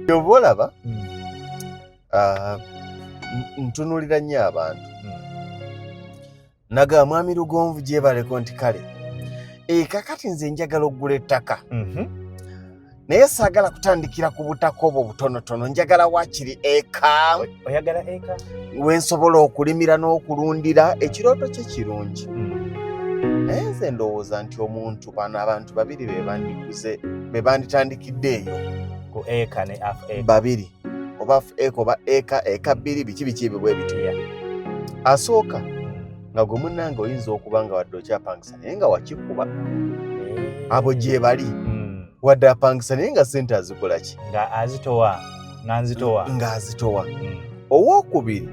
Oba olaba, ah, ntunulira nnyo abantu. Naga Mwami Lugonvu gyebaleko nti kale kakati nze njagala okugula ettaka, naye saagala kutandikira ku butaka obwo butonotono, njagala wakiri eka. Oyagala eka. Wensobola okulimira n'okulundira. Ekirooto kye kirungi, naye nze ndowooza nti omuntu, bano abantu babiri be bandiguze, be banditandikidde eyo. Ku eka ne half acre. Babiri oba half acre oba eka, eka 2, biki biki ebyo bwe bityo. Asooka nga gwe munnange oyinza okuba nga wadde okyapangisa naye nga wakikuba, abo gye bali. Wadde apangisa naye nga sente azikola ki? Nga azitowa, nga nzitowa. Ng'azitowa. Owookubiri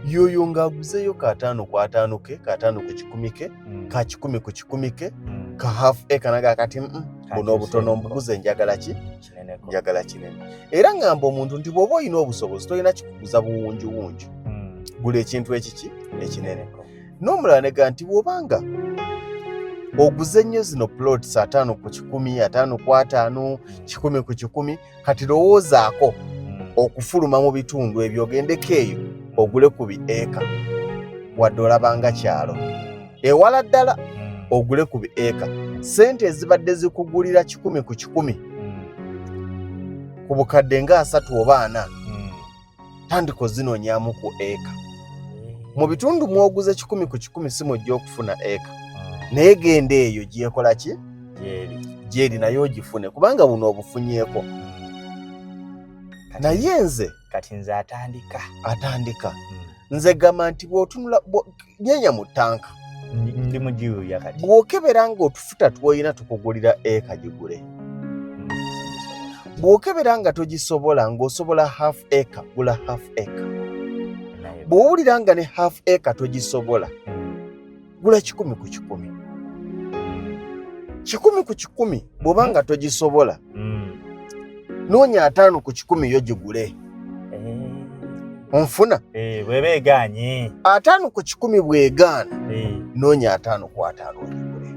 yoyo ng'aguzeeyo ka 50 ku 50 ke, ka 50 ku 100 ke, ka 100 ku 100 ke, ka half acre, naga kati buno obutono mbuguze, njagala ki? Kineneko. Njagala kinene. Era ŋŋamba omuntu nti bw'oba olina obusobozi, tolina kikuguza buwungiwungi, gula ekintu ekiki ekinene. N'omulala nega nti bw'obanga oguze nnyo zino plots 50 ku 100, 50 ku 50, 100 ku 100, kati lowoozaako okufuluma mu bitundu ebyo, ogendeko eyo ogule ku bi eka, wadde olabanga kyalo ewala ddala, ogule ku bi eka. Sente ezibadde zikugulira 100 ku 100 ku bukadde nga 30 oba 40, tandika ozinoonyaamu ku eka. Mu bitundu mwoguze 100 ku 100 si mwojja okufuna eka, naye genda eyo gyekola ki? Gyeri. Gyeri, naye ogifune, kubanga buno obufunyeeko. Naye nze Kati nze atandika. Atandika, nze gamba nti bw'otunula nyenya mu ttanka. Ndi mugiwuya kati. Bw'okebera ng'otufuta tw'olina tukugulira eka, gigule. Sigisobola. Bw'okebera nga togisobola, ng'osobola half acre, gula half acre. Naye Bw'owulira nga ne half acre togisobola, gula 100 ku 100. 100 ku 100 bw'oba nga togisobola, noonya 50 ku 100 yo gigule. Onfuna? Eh, bweba egaanye. 50 ku 100 bw'egaana, noonya 50 ku 50 ogigule.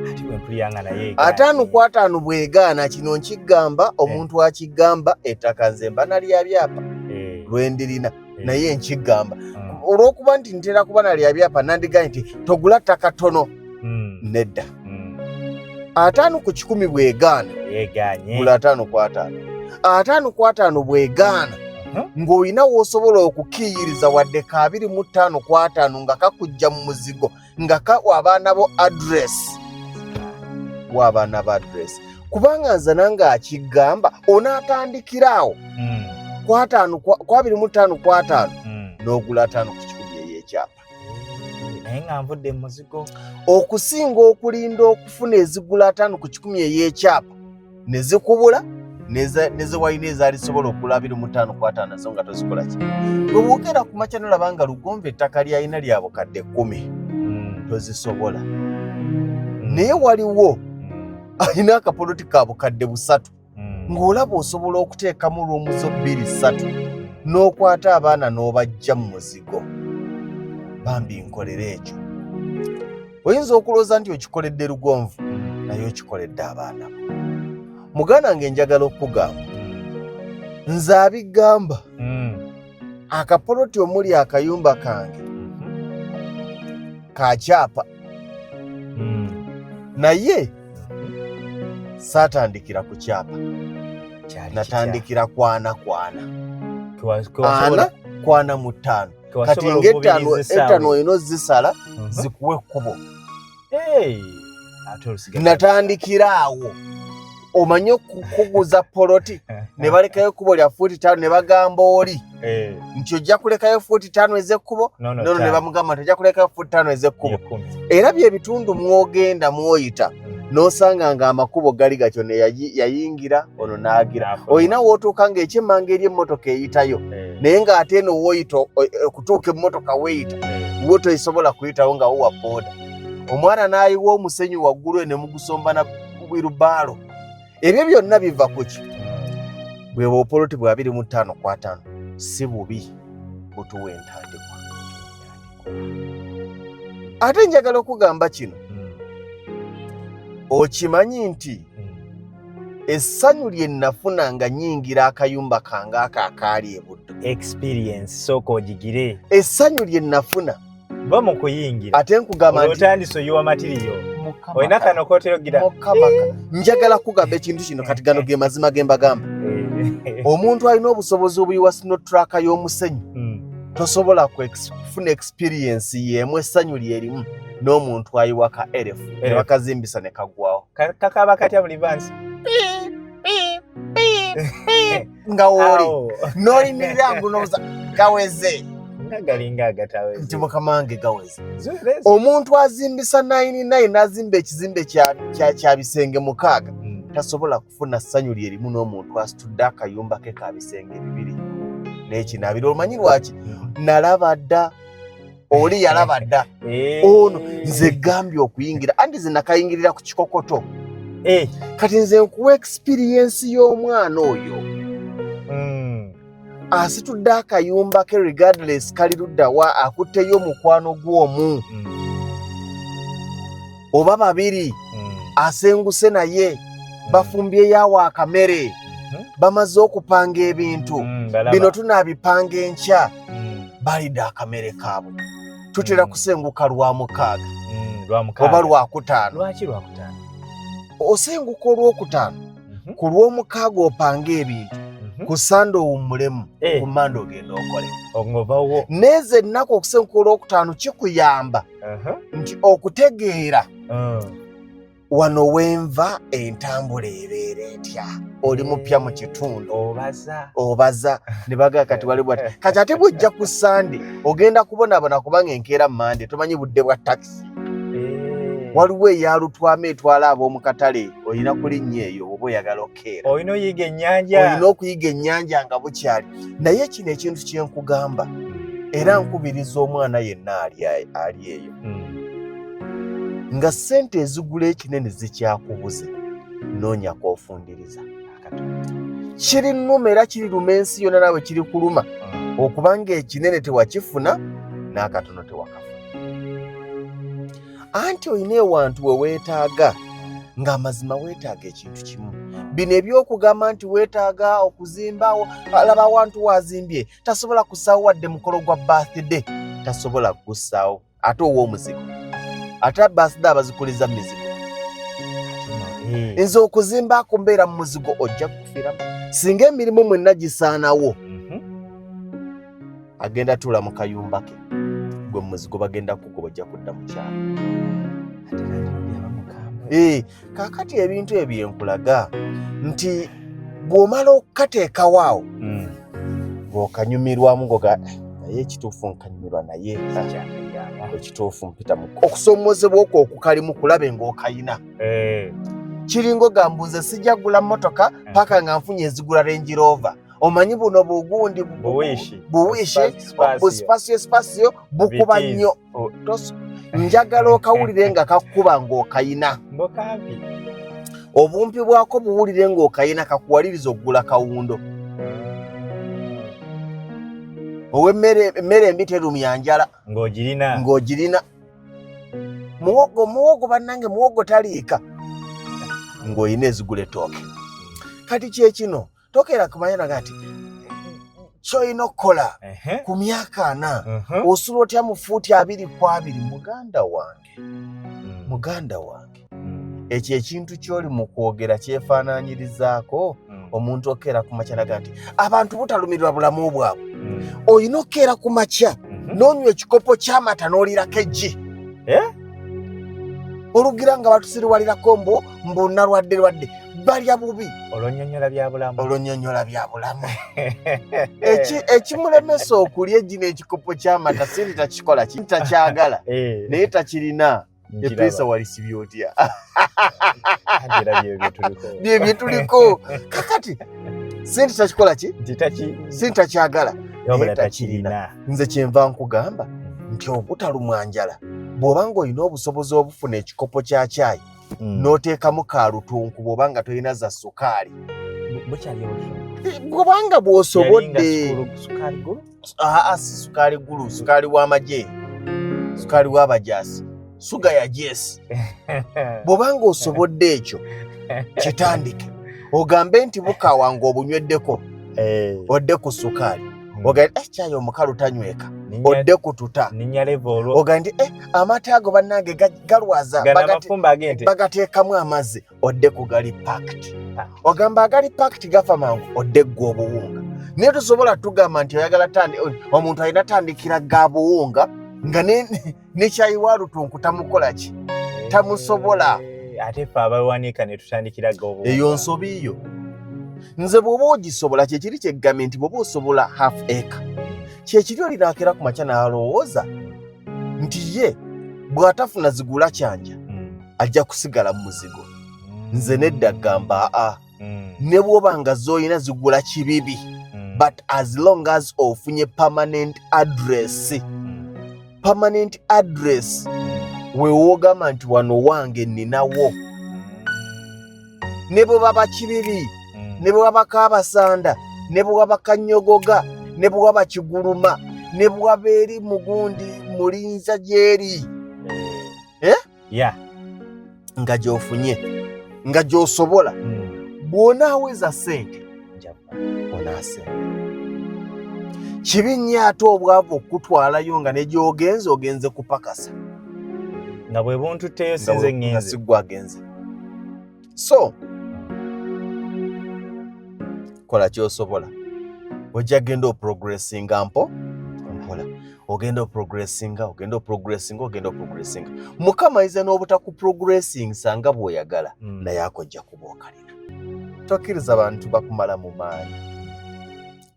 Ate bwe mpulira nga naye egaanye. 50 ku 50 bw'egaana, kino nkigamba omuntu akigamba, ettaka nze mba nalya byapa lwendirina, naye nkigamba olw'okuba nti ntera kuba nalya byapa, nandigambye nti togula ttaka tono. Nedda. 50 ku 100 bw'egaana, Yegaanye. gula 50 ku 50. 50 ku 50 bw'egaana, ng'olina w'osobola okukiiyiriza wadde ka 25 ku 50 nga kakujja mu muzigo, nga kawa abaana bo address, wa abaana ba address, kubanga nze nange akigamba onaatandikira awo ku ataano, ku 25 ku 50, n'ogula 50 ku 100 ey'ekyapa. Naye nga nvudde mu muzigo. Okusinga okulinda okufuna ezigula 50 ku 100 ey'ekyapa ne zikubula, neze walina ezaalisobola okugula 25 ku 50 nazo nga tozikola ki. Bwe bwogera ku makya nolaba nga Lugonvu ettaka lyalina lya bukadde 10, tozisobola, naye waliwo alina akapoloti ka bukadde 300, ng'olaba osobola okuteekamu rooms zo bbiri ssatu n'okwata abaana n'obajja mu muzigo. Bambi nkolera ekyo. Oyinza okulowooza nti okikoledde Lugonvu, naye okikoledde abaana bo. Muganda nge, njagala okukugamba, nze abigamba, akapoloti omuli akayumba kange kakyapa, naye saatandikira ku kyapa. Kyali Natandikira kwana kwana, kitya? 40 ku 45. Kewasobola Kati ngaettaano okubiriza essaawa. Ettaano olina ozisala zikuwa ekkubo. Hey, ate olusigadde. Natandikira awo. Omanye okukuguza poloti ne balekayo ekkubo lya fuuti 5, ne bagamba oli nti ojja kulekayo fuuti 5 ez'ekkubo. No, nono ne ttaano. bamugamba nti ojja kulekayo fuuti 5 ez'ekkubo. 10. Era byebitundu mwogenda mwoyita n'osanga nga amakubo gali gatyo, ne yayingira ono n'agira. N'afuluma. Olina wootuuka ng'ekyemmanga eri emmotoka eyitayo, naye ng'ate eno wooyita okutuuka emmotoka weeyita, wo toyisobola kuyitawo nga wowa booda. Omwana n'ayiwa omusenyu waggulu ne mugusomba na wirubaalo. Ebyo byonna biva ku ki? Bwe bupoloti bwa 25 ku 50 si bubi, butuwa entandikwa. Ate njagala okugamba kino, okimanyi nti Essanyu lye nafuna nga nnyingira akayumba kange ako akaali e Buddo. Experience sooka ogigire. Essanyu lye nafuna. Va mu kuyingira. Ate nkugamba nti otandise oyiwa matiriyo. Olina kano kotera ogira. Mukama njagala kugamba ekintu kino kati gano ge mazima ge mbagamba. Omuntu alina obusobozi obuyiwa sino truck y'omusenyu. Tosobola kufuna experience y'emu essanyu lyerimu n'omuntu ayiwa ka elf ne bakazimbisa ne kaggwawo. Kakaba katya buli vansi? Nga wooli n'oyimirira ngunoza gaweze. Nga galinga agataweze. Nti mukama wange gaweze. Omuntu azimbisa 99 n'azimba ekizimbe kya bisenge 6 tasobola kufuna ssanyu lyerimu n'omuntu asitudde akayumba ke ka bisenge 2 n'ekinaabiro. Omanyi lwaki? Nalaba dda. Oli yalaba dda. Ono nze gambye okuyingira anti nze nakayingirira ku kikokoto. Kati nze nkuwa experience y'omwana oyo. Asitudde akayumba ke regardless kali ludda wa, akutteyo omukwano gw'omu. Oba babiri. Asenguse naye. Bafumbyeyo awo akamere. Bamaze okupanga ebintu. Bino tunaabipanga enkya. Balidde akamere kaabwe. Tutera kusenguka lwa 6. Oba 5. Lwaki 5? Osenguka 5. Ku 6 opanga ebintu. Ku Sande owummulemu. Ku Mande ogenda okole. Ngovawo. N'ezo ennaku okusenguka 5 kikuyamba nti okutegeera wano wenva entambula ebeera etya. Oli mupya mu kitundu. Obaza. Ne bagamba kati wali bw'ati. Kati ate bw'ojja ku Sande ogenda kubonaabona kubanga enkeera Mande tomanyi budde bwa takisi. Waliwo eyalutwamu etwala ab'omu katale olina kulinnya eyo oba oyagala okukeera. Olina oyiga ennyanja. Olina okuyiga ennyanja nga bukyali. Naye kino ekintu kye nkugamba era nkubiriza omwana yenna ali eyo. Nga ssente ezigula ekinene zikyakubuze, noonya kw'ofundiriza. Kiri nnuma era kiriruma ensi yonna naawe kiri kuluma okubanga ekinene tewakifuna n'akatono tewakafuna. Anti olina ewantu we weetaaga ng'amazima weetaaga ekintu kimu. Bino eby'okugamba nti weetaaga okuzimba, alaba awantu waazimbye tasobola kussaawo wadde mukolo gwa birthday, tasobola kugussaawo ate ow'omuzigo. Ate birthday abazikuliza mizigo. Nze okuzimba mbeera mu muzigo ojja kufiiramu. Singa emirimu mwenna gisaanawo, agenda tuula mu kayumba ke. Gwe muzigo bagenda kukuba ojja kudda mu kyalo. Kaakati ebintu ebyo nkulaga nti bw'omala okukateekawo awo ng'okanyumirwamu ng'oga naye ekituufu nkanyumirwa naye ekituufu mpita mu okusoomozebwa okwo okukalimu kulabe ng'okayina. Kiringo gambuze sijja kugula mmotoka paka nga nfunye ezigula Range Rover. Omanyi buno bugundi buwishi busipasio spasio bukuba nnyo. Njagala okawulire nga kakuba ng'okayina. Obumpi bwako buwulire ng'okayina kakuwaliriza okugula kawundo. Ow'emmere embi terumya njala. Ng'ogirina. Muwogo bannange muwogo taliika. Ng'olina ezigula ettooke. Kati kye kino tokeera kumanya naga nti ky'olina okukola ku myaka 4 osula otya mu fuuti 2 ku 2 muganda wange. Muganda wange. Ekyo ekintu ky'oli mu kwogera kyefaanaanyirizaako omuntu okeera ku makya naga nti abantu butalumirwa bulamu bwabwe. Olina okukeera ku makya n'onywa ekikopo ky'amata n'olirako eggi. Olugira nga batusiriwalirako mbu nalwadde lwadde balya bubi. Olonyonyola bya bulamu. Olonyonyola bya bulamu. Ekimulemesa okulya eggi n'ekikopo ky'amata sindi takikola ki takyagala naye takirina. Epesa walisibye otya? Bye byetuliko. Kakati sindi takikola ki? Sindi takyagala naye takirina. Nze kyenva nkugamba nti obutalumwa njala bw'oba ng'olina obusobozi obufuna ekikopo kya caayi n'oteekamu kalutunku bw'oba nga tolina za sukaali. Bw'obanga bw'osobodde. Si sukaali gulu, sukaali w'amagye, sukaali w'abajaasi, suga ya jesi. Bw'oba ng'osobodde ekyo kitandike. Ogambe nti bukaawa ng'obunyweddeko, odde ku sukaali. Ogambe nti kyayi omukalu tanyweka, odde ku tuta. Ninnya level olwo. Ogambe nti amata ago bannange galwaza, Gano amafumbo ag'ente. bagateekamu amazzi, odde ku gali packed. Ogamba agali packed gafa mangu, odde ggwe obuwunga. Naye tosobola tugamba nti oyagala omuntu alina tandikira ga buwunga nga ne kyayi wa lutunku tamukola ki? Tamusobola. Ate ffe abawanika ne tutandikira ga obuwunga. Eyo nsobi yo. Nze bw'oba ogisobola, kyekiri kyeggambye nti bw'oba osobola half acre, kyekiri olinaakera ku makya n'alowooza nti ye bw'atafuna zigula kyanja ajja kusigala mu muzigo. Nze nedda gamba aa, ne bw'oba nga z'olina zigula kibibi, but as long as ofunye permanent address, permanent address wewoogamba nti wano wange nninawo, ne bwe baba kibibi, ne bwe waba Kaabasanda, ne bwe waba Kanyogoga, ne bwe waba Kiguluma, ne bwe waba eri mugundi mulinza gy'eri, nga gy'ofunye, nga gy'osobola, bw'onaaweza ssente onaasemba. Kibi nnyo ate obwavu okukutwalayo nga ne gy'ogenze ogenze kupakasa. Nga bwe buntutteyo sinze nga ŋŋenze. Si ggwe agenze. So kola ky'osobola, ojja genda oprogressinga mpola, ogenda oprogressinga, ogenda oprogressinga, ogenda oprogressinga. Mukama ayinza n'obutakuprogressingisa nga bw'oyagala, naye akojja kuba okalina. Tokkiriza bantu bakumala mu maanyi,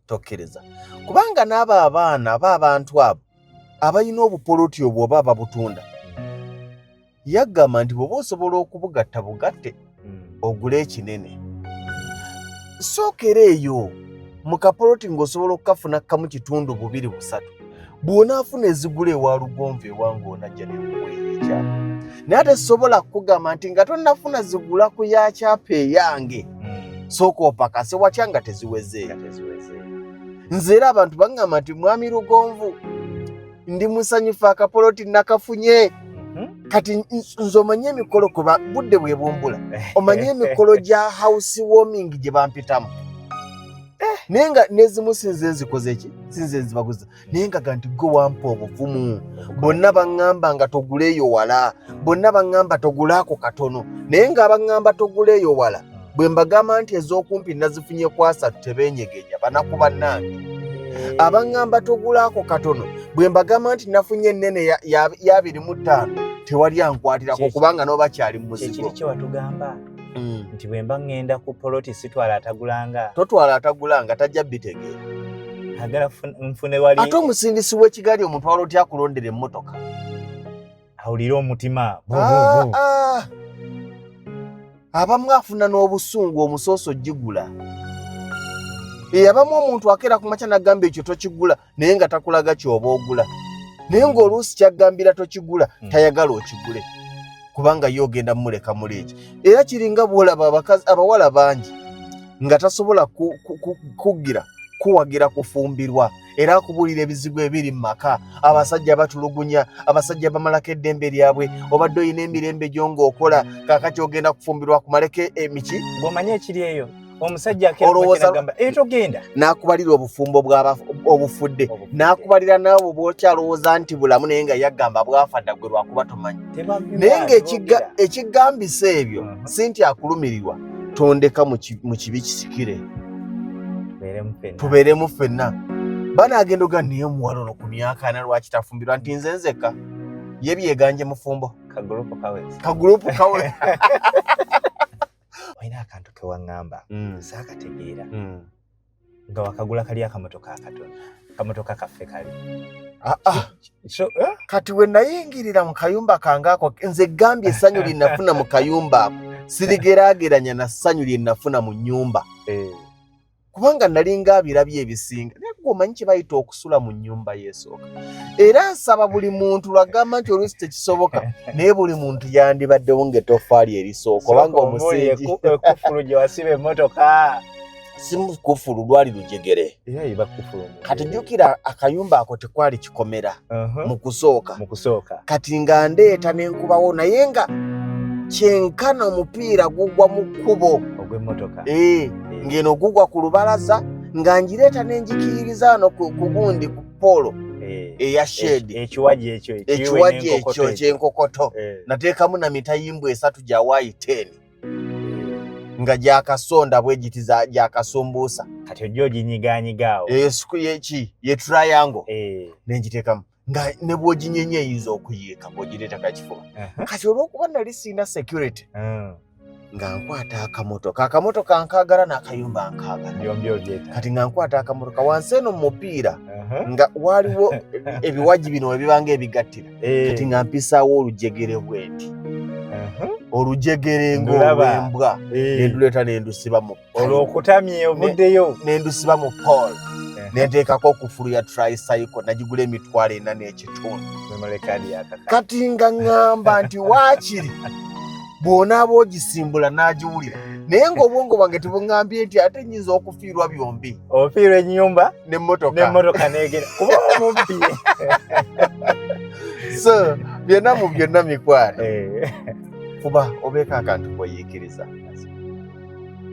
tokkiriza, kubanga n'abo abaana aba abantu abo abalina obupoloti obwo oba ababutunda, yagamba nti bw'oba osobola okubugatta bugatte ogule ekinene. Sookera eyo mu kapoloti ng'osobola okukafuna kamu kitundu bubiri busatu, bw'onaafuna ezigula ewa Lugonvu ewange onajja nekuweera ekyapa. Naye ate sobola kukugamba nti nga tonnafuna zigula ku ya kyapa eyange, sooka opakase watya nga teziwezeeyo. Nga teziweze. Nze era abantu baŋŋamba nti mwami Lugonvu ndi musanyufu akapoloti nakafunye. Kati nze omanye emikolo kuba budde bwe bumbula, omanye emikolo gya house warming gye bampitamu, naye nga nezimu sinze nzikoze ki, sinze nzibaguza, naye nga ga nti gwe wampa obuvumu. Bonna baŋŋamba nga toguleeyo wala, bonna baŋŋamba togulaako katono, naye nga abaŋŋamba toguleeyo wala bwe mbagamba nti ez'okumpi nazifunye kwasatu tebeenyegenya, banaku bannange. Abaŋŋamba togulaako katono bwe mbagamba nti nafunye ennene ya 25 tewali ankwatirako, kubanga n'obakyali mu muzigo. Kyekiri kye watugamba nti bwe mba ŋŋenda ku poloti sitwala atagulanga. Totwala atagulanga, tajja bitegeera. Agala nfune wali. Ate omusindisi w'ekigaali omutwala otya akulondera emmotoka? Awulire omutima. Bu, bu, bu. Abamu afuna n'obusungu omusooso gigula. Abamu omuntu akeera ku makya n'agamba ekyo tokigula, naye nga takulaga ky'oba ogula, naye ng'oluusi kyagambira tokigula tayagala okigule, kubanga ye ogenda mumuleka muli eki. Era kiringa bw'olaba abakazi abawala bangi nga tasobola kugira kuwagira kufumbirwa, era akubuulira ebizibu ebiri mu maka, abasajja batulugunya, abasajja bamalako eddembe lyabwe, obadde olina emirembe gyo ng'okola, kaakati ogenda kufumbirwa akumaleko emiki. Bw'omanyi ekiri eyo omusajja akeera Olowooza- agamba togenda, n'akubalira obufumbo obufudde, Obufudde. n'akubalira naawe bw'okyalowooza nti bulamu, naye nga yagamba bwafa dda gwe lwakuba tomanyi. Tebabimala, Naye nga teboogera. ekigambisa ebyo si nti akulumirirwa, tondeka mu kibi kisikire. Tubeeremu ffenna. Tubeeremu ffenna. Banaagenda oga naye omuwala ono ku myaka ana lwaki tafumbirwa, nti nze nzekka ye byeganje mufumbo. Kagulupu kaweze. Kagulupu kawe. Olina akantu ke waŋŋamba saakategeera, nga wakagula kali akamotoka akatono, kamotoka kaffe kali. So, Kati we nayingirira mu kayumba kange ako, nze gambye essanyu lye nafuna mu kayumba ako sirigeraageranya na ssanyu lye nafuna mu nnyumba, kubanga nalinga abirabye ebisinga. Naye gwe omanyi kye bayita okusula mu nnyumba yeesooka. Era nsaba buli muntu, lwagamba nti oluusi tekisoboka, naye buli muntu yandibaddewo ng'ettofaali erisooka obanga Sooka ombuulire omusingi. Ekufulu gye wasiba emmotoka. Si kufulu, lwali lujegere. Era eba kufulu mu Kati jjukira akayumba ako tekwali kikomera mu kusooka. Mu kusooka. Kati nga ndeeta ne nkubawo, naye nga kyenkana omupiira gugwa mu kkubo. Gw'emmotoka. Eh, ng'eno gugwa ku lubalaza nga ngireeta ne njikiyiriza wano ku gundi ku polo eya shedi. Ekiwaji ekyo. Ekiwaji ekyo ekyenkokoto. Nateekamu na mitayimbwa esatu gya wayi 10 nga gyakasonda bwegiti gyakasumbuusa. Kati ojja oginyiganyiga awo. Yeki ye triangle. Nengiteekamu nga ne bw'oginyenya eyinza okuyiika bw'ogireeta kakifuba. Kati olw'okuba nali sirina security nga nkwata akamotoka, akamotoka nkaagala n'akayumba nkaagala. Byombi obyetaaga. Kati nga nkwata akamotoka wansi eno mu mupiira nga waliwo ebiwaji bino ebibanga ebigattira. Kati nga mpisaawo olujegere bwenti. Olujegere ng'olw'embwa. Nenduleeta nendusiba mu olwokutamye ovuddeyo. Nendusiba mu pole. Nenteekako okufulu ya tricycle nagigula 45,000. Kati nga ŋŋamba nti waakiri bw'onaaba ogisimbula n'agiwulira, naye ng'obwongo bwange tebuŋŋambye nti ate nnyinza okufiirwa byombi. Ofiirwa ennyumba n'emmotoka. N'emmotoka n'egenda kuba omubbi. So byonna mu byonna mikwano. Kuba obeeko akantu k'oyiikiriza.